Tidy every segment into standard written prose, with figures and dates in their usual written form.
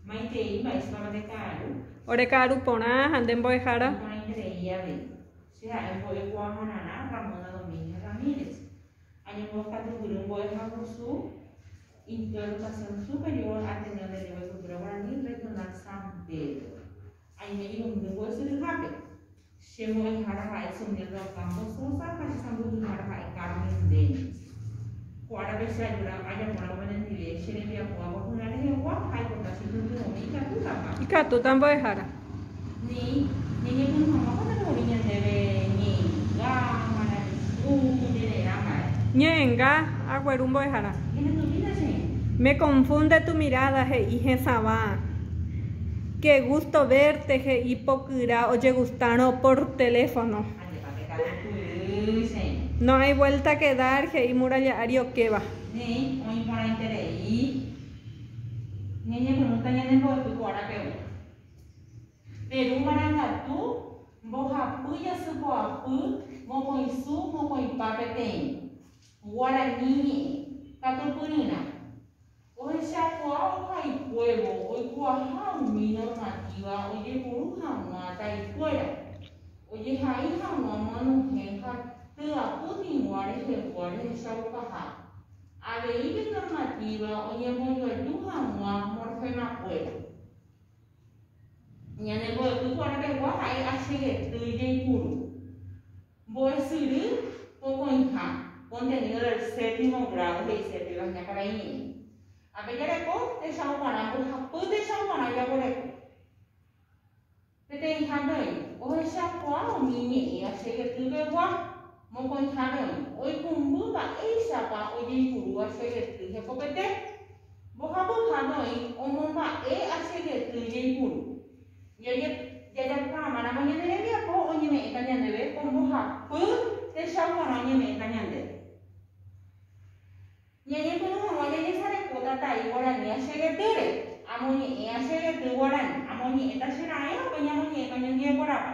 Maitei, mba'éichapa nde ka'aru? Ore ka'aru porã ha nde mbo'ehára. Iporãiterei avei. Che ha'e mbo'ekuaahararã Ramona Domínguez Ramírez. Añembokatupyry mbo'ehavusu Instituto de Educación Superior Ateneo de Lengua y Cultura Guaraní Regional San Pedro. Aime irundy mbo'esyryhápe. Che mbo'ehára ha'e Sonelda Ocampo Sosa ha che sãmbyhyhára ha'e Carmen Denis. Ko árape che ajúra ajapóramo penendive che rembiapo apopyrã rehegua ha aipota che pytyvõmi ikatútapa. Ikatúta mbo'ehára. Néi, ñañepyrũ hag̃ua oñembo'e ñandéve ñe'ẽnga, maravichu, kujererã mba'e. Ñe'ẽnga, agueru mbo'ehára. Ehendumína che irũ. Me confunde tu mirada, he'i hesavã. Qué gusto verte, he'i pokyra ojegustárõ por teléfono. Ajépa pe katupyry, che irũ. No hay vuelta que dar, he'i muralla ári okéva. Néi, oĩ porãiterei. Ñañepyrũta ñanembo'epy ko ára pegua. Peru marangatu mbohapy jasypoapy mokõisu mokõipa peteĩ. Guarani ñe'ẽ katupyryrã. Ohechakuaa ohaikuévo oikuaaha umi normatíva ojeporu hag̃ua taikuéra, ojehai hag̃ua moanuhẽ ha tyapu tĩgua rehegua rehechaukaha. Avei pe normatíva oñembojoaju hag̃ua morfemakuéra. Ñane mbo'epy ko ára pegua ha'e achegety jeipuru. Mbo'esyry pokõiha, contenido del séptimo grado he'ise péva hína karai ñe'ẽ. Ápe jareko techaukarã mbohapy techaukarã jaguereko. Peteĩhápe oĩ, ohechakuaa umi ñe'ẽ achegety pegua, mokõihápe oĩ, oikũmby mba'éichapa ojeipuru achegety hekopete, mbohapyhápe oĩ, omomba'e achegety jeipuru. Jajapokuaamáramo ñane rembiapo oñeme'ẽta ñandéve ko mbohapy techaukarã oñeme'ẽta ñandéve. Ñañepyrũ hag̃ua jajesarekóta tai guarani achegetýre. Amoñe'ẽ achegety guarani. Amoñe'ẽta che raẽ upe ñamoñe'ẽta oñondiveporapa.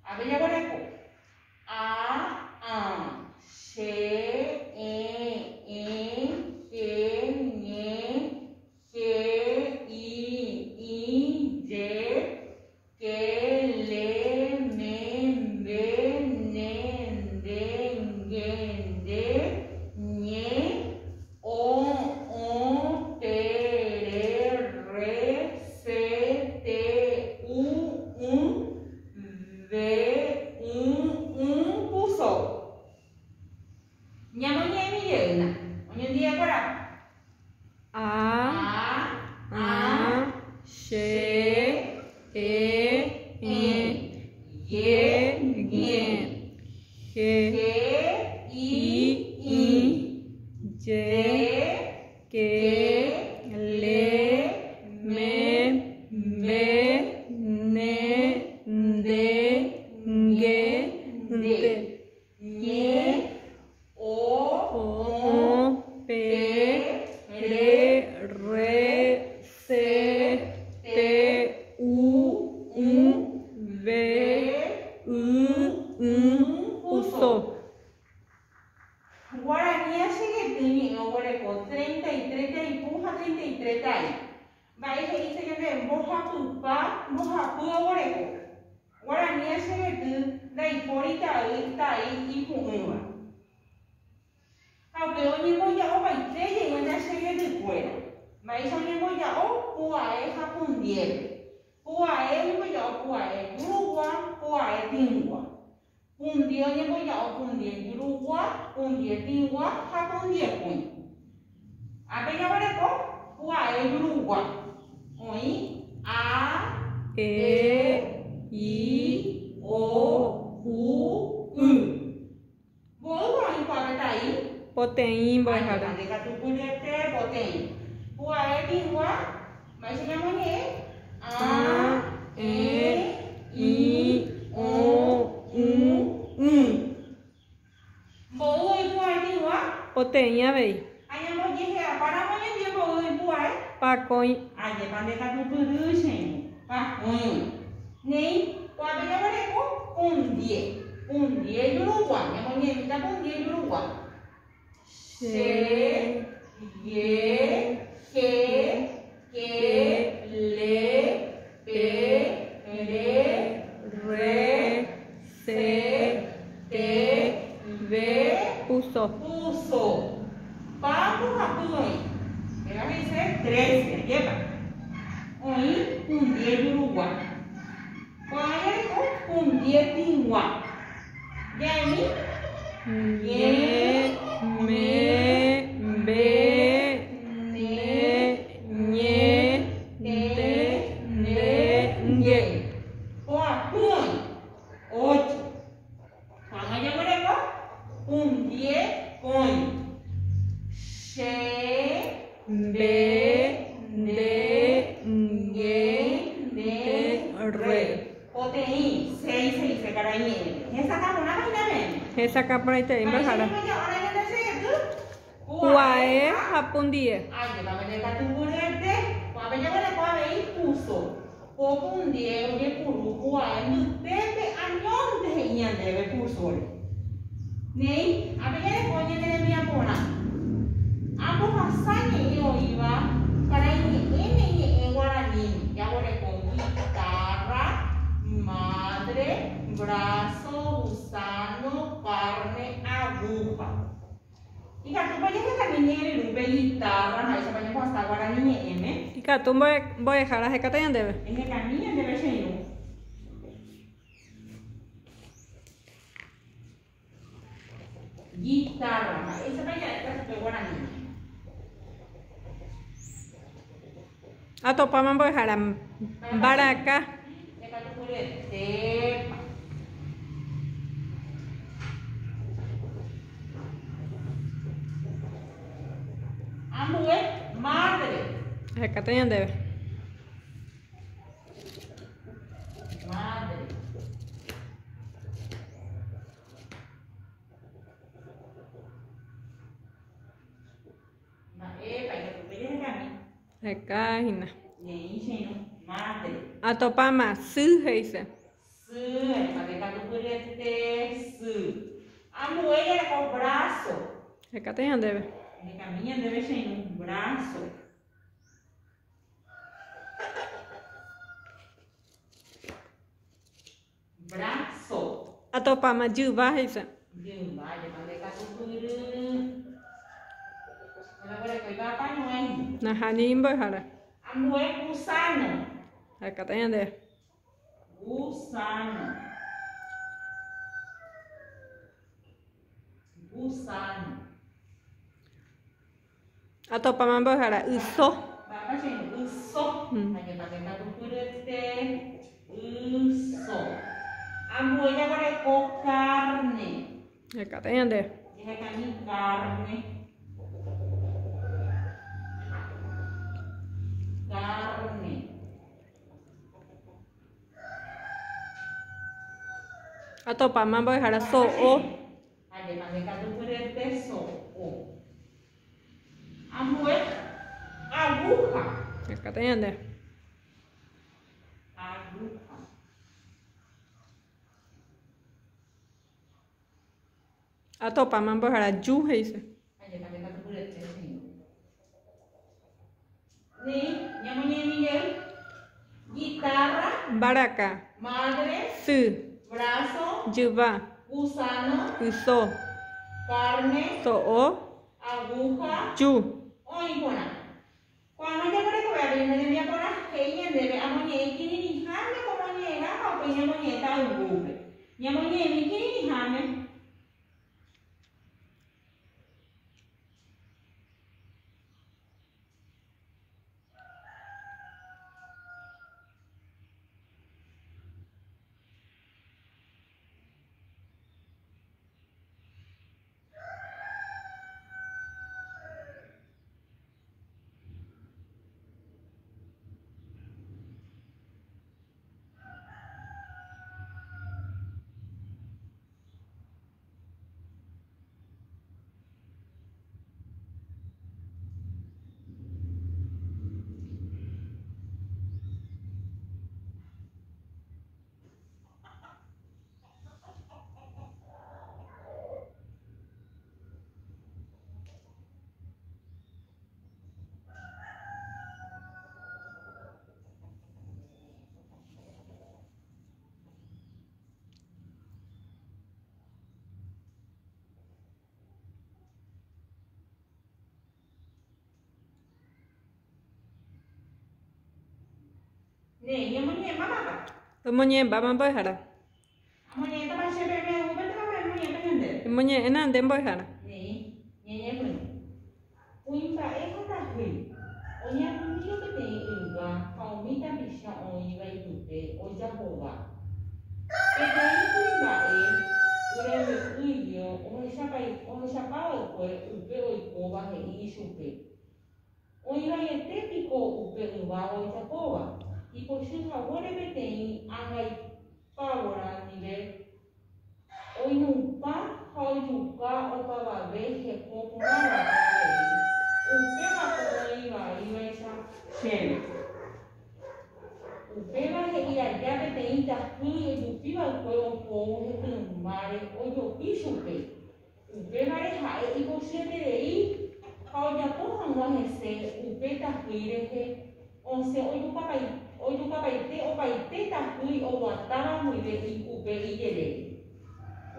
Ápe jaguereko. A, ã, che, ẽ, ẽ, je, ñe, je, i, ĩ, je, Ke, le, me, mbe, ne, nde, nge, nde, ñe, o, õ, pe, re, rre, se, te, u, ũ, ve, ỹ, ũ, puso. Ñamoñe'ẽmi jeýna, oñondiveporãpa. A, ã, che, e, ẽ, ye, ñe, je, i, ĩ, ye, ke, le, me, mbe, ne, nde, nge, nde. Ñe, o, O, pe, re, rre, se, te, u, ũ, ve, y, ỹ, puso. Guarani achegety ñe'ẽ oguereko 33 taipu ha 33 tai. Mba'e he'ise ñande mbohapypa mbohapy oguereko. Guarani achegety ndaipóri tai tai ipu'ỹva. Ha upe oñemboja'opaite jey ñande achegetykuéra. Mba'éicha oñemboja'o pu'ae ha pundiépe. Pu'ae oñemboja'o pu'ae jurugua, pu'ae tĩgua. Pundie oñemboja'o pundie jurugua, pundie tĩgua ha pundie kũi. Ápe jaguereko pu'ae jurugua. Oĩ a, E, e, i, o, u, y. Mboýpa oĩ ko'ápe tai? Poteĩ mbo'ehára. Ajépa nde katupyryete poteĩ. Pu'ae tĩgua, mba'éicha ñamoñe'ẽ? A, A, e, e, i, i, o, o, u, u, y. Mboy oĩ pu'ae tĩgua? Poteĩ avei. Ha ñambojehe'apáramo ñandéve mboy oĩ pu'ae? Pakõi. Ajépa nde katupyry che irũ. Pakõi oĩ. Néi, ko'ápe jaguereko pundie. Pundie jurugua. Ñamoñe'ẽmíta pundie jurugua. Che, Che, ye, je, ke, 13, ajépa. Oĩ pundie jurugua. Ko'ág̃a jareko pundie tĩgua. Ja'emi. Ñe, me, mbe, ne, ñe, te, nde, nge. Poapy oĩ. Ocho. Ko'ág̃a jaguereko pundie kõi. Che, Mbe, nde, nge, ne, te, re. re. Poteĩ, seis he'ise karai ñe'ẽme. Hesakã porãva hína peẽme. Hesakã porãiterei mbo'ehára. Mba'éicha ñamoñe'õra ñande che'ẽky? Pu'ae ha pundie. Ajépa pende katupyryete. Ko'ápe jaguereko avei puso. Ko pundie ojepuru pu'ae mbytépe añónte he'i ñandéve pusóre. Néi, ápe jareko ñane rembiaporã. Ambohasa ñe'ẽ oĩva karaiñe'ẽme ñe'ẽ guaraníme. Jaguereko guitarra, madre, brazo, gusano, carne, aguja. Ikatúpa jahekami ñe'ẽryrúpe guitarra mba'éichapa ñambohasa guarani ñe'ẽme? Ikatu mbo'ehára hekáta ñandéve. Ehekami ñandéve che irũ. Guitarra, mba'éichapa ja'éta chupe guaraníme? Atopáma mbo'ehára mbaraka. Ndekatupyryetépa. Ambue, madre. Ahekáta ñandéve. Madre. Mba'épa ikatu pe jahekami? Heka hína. Ñeĩ che irũ, madre. Atopáma sy he'ise. Sy, mba'e katupyryete sy. Ambue jareko brazo. Hekáta ñandéve. Hekami ñandéve che irũ, brazo. Brazo. Atopáma jyva he'ise. Jyva, jyva nde katupyry. Ndoguerekóipa apañuãi. Nahániri mbo'ehára. Ambue gusano. Hekáta ñandéve. Gusano. Gusano. Atopáma mbo'ehára yso. Mba'épa che irũ? Yso. Ajépa nde katupyryete yso. Ambue jaguereko carne. Hekáta ñandéve. Jahekami carne. Carne. Atopáma mbo'ehára so'o. Ajépa nde katupyryete so'o. Ambue aguja. Hekáta ñandéve. Aguja. Atopáma mbo'ehára ju he'ise. Ajépa nde katupyryete che irũ. Néi, ñamoñe'ẽmi jey. Guitarra. Mbaraka. Madre. Sy. Brazo. Jyva. Gusano. Yso. Carne. So'o. Aguja. Ju. Oĩ porã. Ko'ág̃a jaguerekove avei ñane rembiaporã he'i ñandéve amoñe'ẽ kirirĩháme ko moñe'ẽrã ha upéi ñamoñe'ẽta yvúpe. Ñamoñe'ẽmi kirirĩháme. Néi, ñamoñe'ẽmbámapa? Romoñe'ẽmbáma mbo'ehára. Amoñe'ẽtapa che peẽme aguypéntema peẽ moñe'ẽta ñandéve. Emoñe'ẽna nde mbo'ehára. Néi, ñañepyrũ. Kuimba'e ha tahýi, oñapymírõ peteĩ yva ha umi tapicha oĩva ipype ojahova. Peteĩ kuimba'e yrembe'ýguio ohechapava'ekue upe oikóva he'i ichupe, Oĩvaiete piko upe yvága ojapóva, ipochy haguére peteĩ angaipávora ndive oinupã ha ojuka opavave heko porãvape avei, upévako oĩ vaívaicha chéve. Upéva he'i aja peteĩ tahýi ojupiva'ekue ohóvo hetymáre ojopi chupe. Upévare ha'e ipochyeterei ha ojapo hag̃ua hese upe tahýi rehe osẽ ojukapaite opaite tahýi oguatáva guive upe ijerére.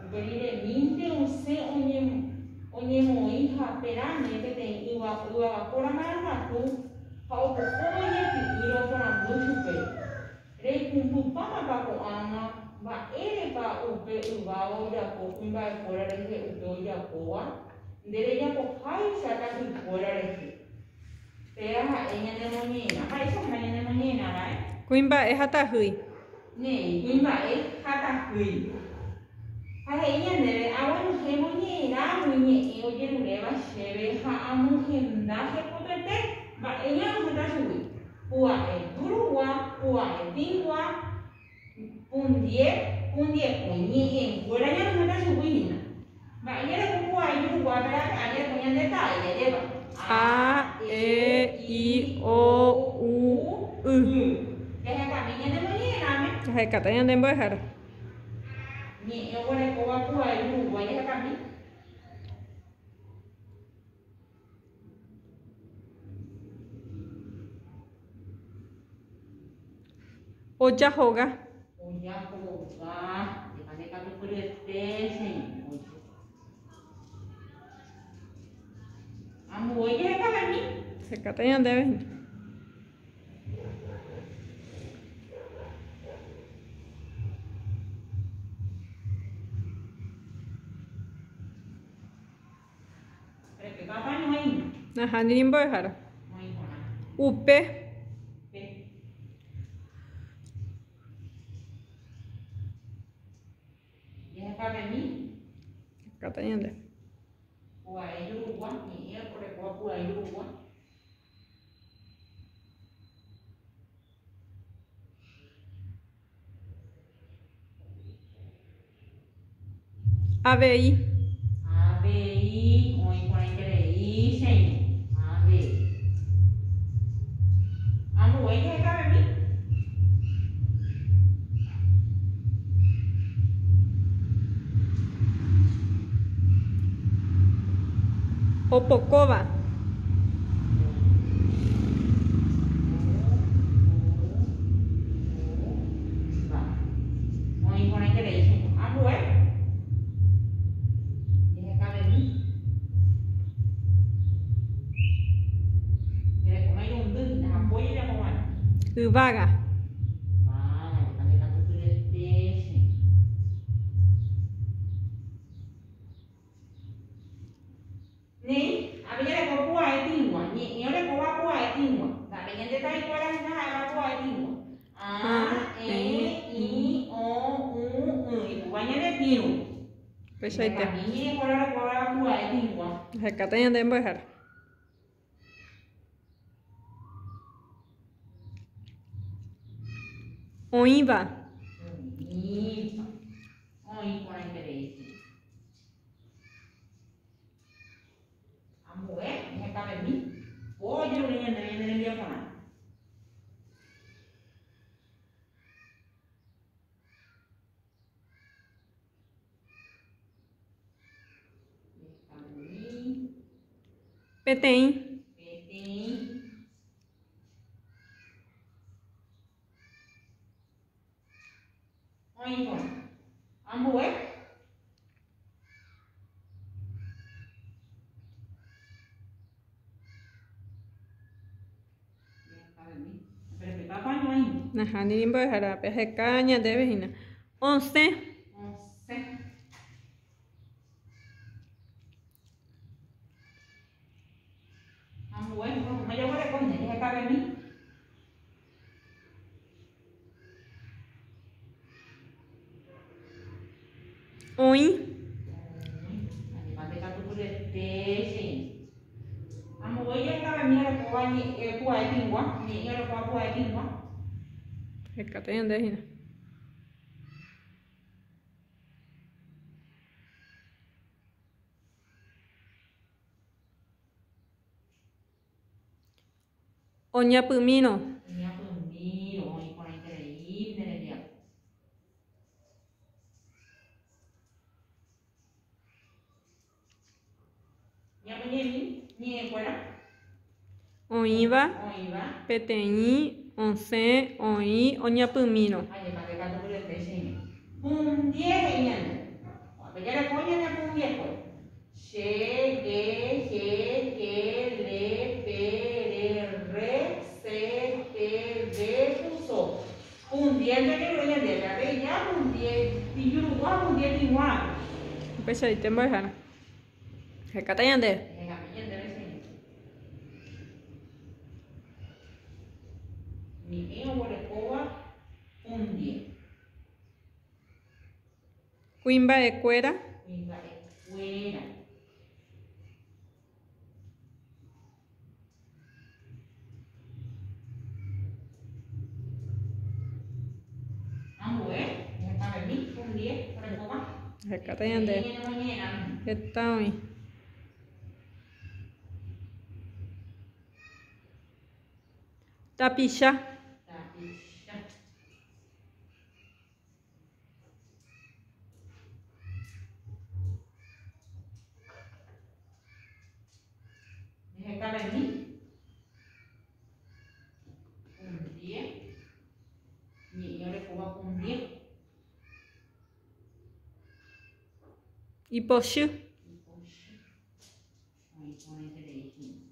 Upe riremínte osẽ oñemoĩ haperãme peteĩ yvavapóra marangatu ha opokóvo ijati'ýre oporandu chupe, Reikumpypámapa ko'ág̃a mba'érepa upe yvága ojapo kuimba'ekuéra rehe upe ojapóva, nde rejapoháicha tahýikuéra rehe? Péva ha'e ñanemoñe'ẽrã. Mba'éicha hína ñanemoñe'ẽrã ra'e? Kuimba'e ha tahýi. Néi, kuimba'e ha tahýi. Ha he'i ñandéve, Aguenohẽ moñe'ẽrãgui ñe'ẽ ojeruréva chéve ha amohenda hekopete, mba'e ñamohenda chugui? Pu'ae jurugua, pu'ae tĩgua, pundie, pundiekõi, ñe'ẽnguéra ñamohenda chugui hína. Mba'e jareko pu'ae juruguápe rape jareko ñande ta'e jajéva. A, E, I, O, U, Y. Jahekami ñane moñe'ẽrãme. Jahekáta ñande mbo'ehára. Ñe'ẽ oguerekóva pu'ae jurugua jahekami. Ojahoga. Ojahoga. Jepande katupyryete che irũ. Ambue jahekavemi. Hekáta ñandéve hína. Nahániri mbo'ehára. Upe. Hekáta ñande. Avei. Avei oĩ porãiterei che irũ. Avei. Ambue jahekavemi. Opokóva. Oĩ porãiterei chupe. Ambue. Jahekavemi. Jarekóma irundy hína ha po jajapo va'erã. Yvága. Yvága, jekatupyryete che. Néi, avei jareko pu'ae tĩgua, ñe'ẽ orekóva pu'ae tĩgua. Nda'ape ñande taikuéra hína ha'éva pu'ae tĩgua. A, E, I, O, U, Y. Ipúva ñane tĩru. Upeichaite. Jahekami ñe'ẽkuéra orekóva pu'ae tĩgua. Jahekáta ñande mbo'ehára. Oĩva. Oĩva. Oĩ porãiterei. Ambue jahekavemi po ojerure ñandéve ñane rembiaporã. Jahekavemi. Peteĩ. Peteĩ. Oĩ porã. Ambue. Nahániri mbo'ehára, pe aheka ñandéve hína. Osẽ. Osẽ. Ambue, jaguereko hína, jahekavemi. Oĩ. Ajépa nde katupyryete che irũ. Ambue jahekavemi orekóva ñe'ẽ pu'ae tĩgua, ñe'ẽ orekóva pu'ae tĩgua. Hekáta ñande hína. Oñapymírõ. Oñapymírõ, oĩ porãiterei ne rembiapo. Ñamoñe'ẽmi ñe'ẽkuéra. Oĩva. Oĩva. Peteĩ, osẽ, oĩ, oñapymírõ. Ajépa nde katupyryete che irũ. Pundie he'i ñande. Ko'ápe jareko ñane pundiekue. Che, ge, he, ke, le, pe, re, rre, se, te, ve, puso. Pundiénte ojerure ñandéve, avei ja pundie ijurugua pundie tĩguápe. Upeichaite mbo'ehára. Hekáta ñande. Hekami ñandéve che irũ. Ñe'ẽ oguerekóva pundie. Kuimba'ekuéra. Kuimba'ekuéra. Ambue, jahekavemi, pundie, orekóva. Jahekáta ñande. Heta oĩ. Tapicha. Tapicha. Jahekavemi pundie, ñe'ẽ orekóva pundie. Ipochy. Ipochy. Oĩ porãiterei hína.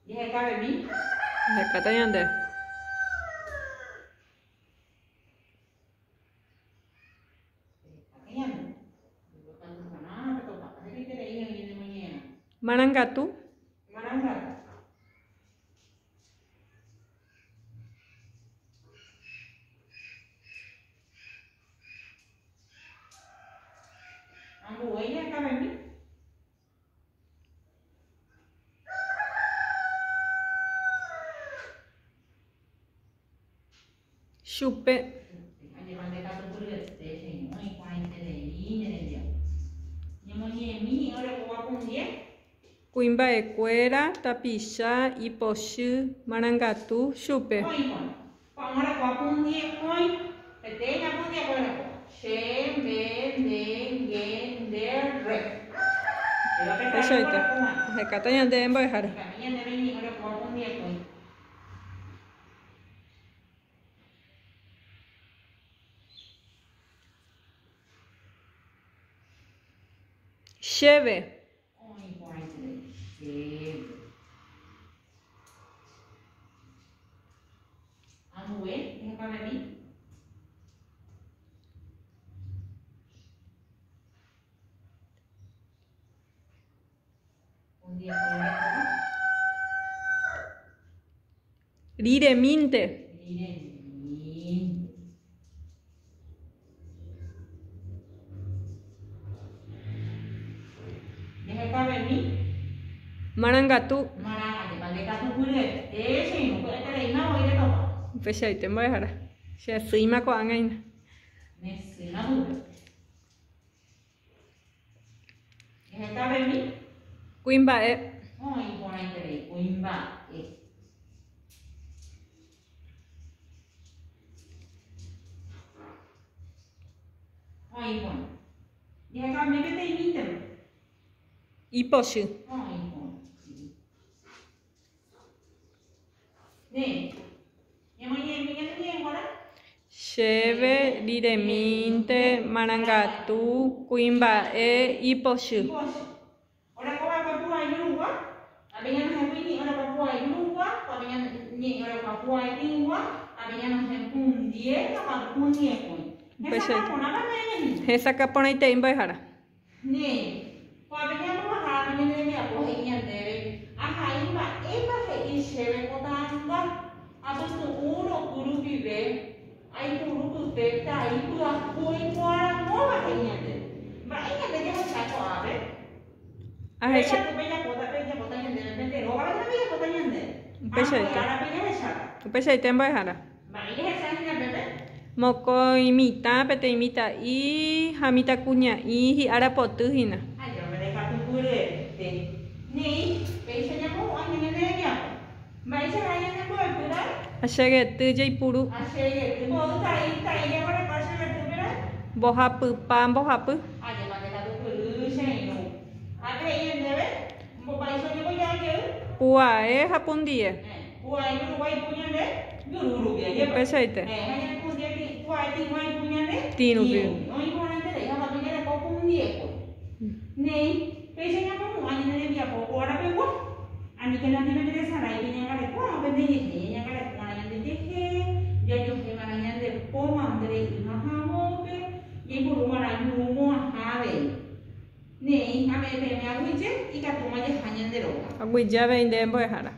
Jahekavemi. Jahekáta ñande. Marangatu. Marangatu. Ambue jahekavemi. Chupe. Ajépa nde katupyryete che irũ oĩporãiterei ne rembiapo. Ñemoñe'ẽmi orekóva pundie. Kuimba'ekuéra, tapicha, ipochy, marangatu, chupe. Oĩporã. Ko'ág̃a orekóva pundie oĩ. Peteĩ ñapundie orekóva. Che, nde, nde, nge, nde, re. Péva pe karu Upeichaite. orekóva. Ahekáta ñande mbo'ehára. Hekami ñandéve ñe'ẽ orekóva pundie oĩ. Chéve. Oĩ porãiterei chéve. Ambue jehekavemi. Un día orekóva. Riremínte. Riremínte. Jahekavemi. Marangatu. Marangatu. Nde katupyryete che irũ, pya'etereíma voi retopa. Upeichaite mbo'ehára. Che sýima ko'ág̃a hína. Ne sýima pype. Jahekavemi. Kuimba'e. Oĩ porãiterei kuimba'e. Oĩ porã. Jahekavemi peteĩmíntema. Ipochy. Oĩ porã. Ne. Ñamoñe'ẽmi ñane ñe'ẽnguéra. Chéve, riremínte, marangatu, kuimba'e, ipochy. Ipochy. Orekova'ekue pu'ae jurugua, avei ñane Pu'ae tĩgua, avei ñanohẽ pundie ha katu pundiekõi. Hesakã porãpa peẽme hína? Hesakã porãitei mbo'ehára. Néi, ko'ápe ñamoha'ãramo ñane rembiapo he'i ñandéve, Ahai mba'épa he'i chéve ko ta'anga, apytu'ũ roky rupive aipuru pype tai pyahu oikuaaramóva he'i ñandéve. Mba'e ñande jahecha ko'ápe? Ahecha. Péicha pejapóta, pejapóta ñandéve pende rógape térã pejapóta ñandéve. Upeichaite. Ambue árape jahecháta. Upeichaite mbo'ehára. Mba'e jahecha hína pépe? Mokõi mitã, peteĩ mitã'i ha mitãkuña'i hi'ára poty hína. Ajépa ndekatupyryete. Néi, péicha ñamohu'ã hína ñane rembiapo. Mba'eichagua ñane mbo'epy ra'e? Achegety jaipuru. Achegety mboy tai, tai jaguereko achegetýpe ra'e? Mbohapypa mbohapy. Ajépa ndekatupyry che irũ. Ha he'i ñandéve, mba'éicha oñemboja jey? Pu'ae ha pundie. Pu'ae jurugua ipu ñande juru rupi, ajépa? Upeichaite. Ha ñane pundie pu'ae tĩgua ipu ñande Tĩ rupi. Oĩ porãiterei ha katu jareko pundiekue. Néi, péicha ñamohu'ã ñane rembiapo ko árapegua. Aníkena peneresarái peñangarekóramo pendejehe, ñañangarekórã ñandejehe, jajohéva'erã ñande po mandere'ỹha havõpe, jaipuruva'erã juru mo'ãha avei. Néi, ame'ẽ peẽme aguyje, ikatúma jaha ñande róga. Aguyje avei nde mbo'ehára.